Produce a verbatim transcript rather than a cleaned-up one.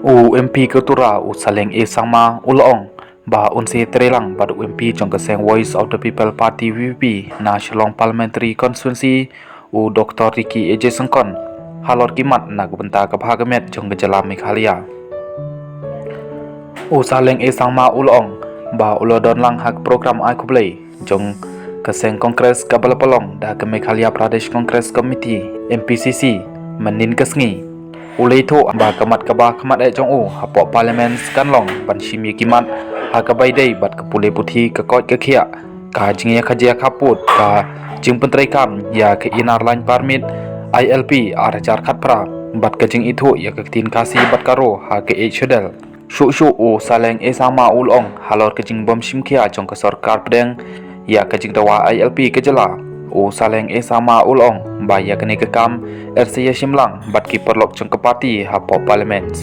U M P ka Tura u Saleng A Sangma u la ong ba un sa ïatrei lang bad u M P jong ka seng Voice of the People Party V P P na Shillong Parliamentary Constituency u Doctor Ricky A J Syngkon halor ki mat na ka bynta ka bha ka miat jong ka jylla Meghalaya. U Saleng A Sangma u la ong ba u la don lang ha ka program ai khublei jong ka seng Congress kaba la pynlong da ka Meghalaya Pradesh Congress Committee, M P C C, mynnin ka sngi. U la ïathuh ba ka mat kaba khmat eh jong u hapoh Parliament kan long ban shim ïa ki mat ha kaba ïadei bad ka pule puthi, ka koit ka khiah, ka jingïakajia khappud, ka jingpyntreikam ïa ka Inner Line Permit, I L P, ar hajar khatphra bad ka jingithuh ïa ka ktien Khasi bad Garo ha ka Eighth Schedule. Shuh shuh u Saleng A Sangma u la ong halor ka jingbym shim khia jong ka sorkar pdeng ïa ka jingdawa I L P ka jylla. U Saleng A Sangma u la ong ba ïa kane ka kam yn sa ïashim lang bad ki paralok jong ka party hapoh Parliament.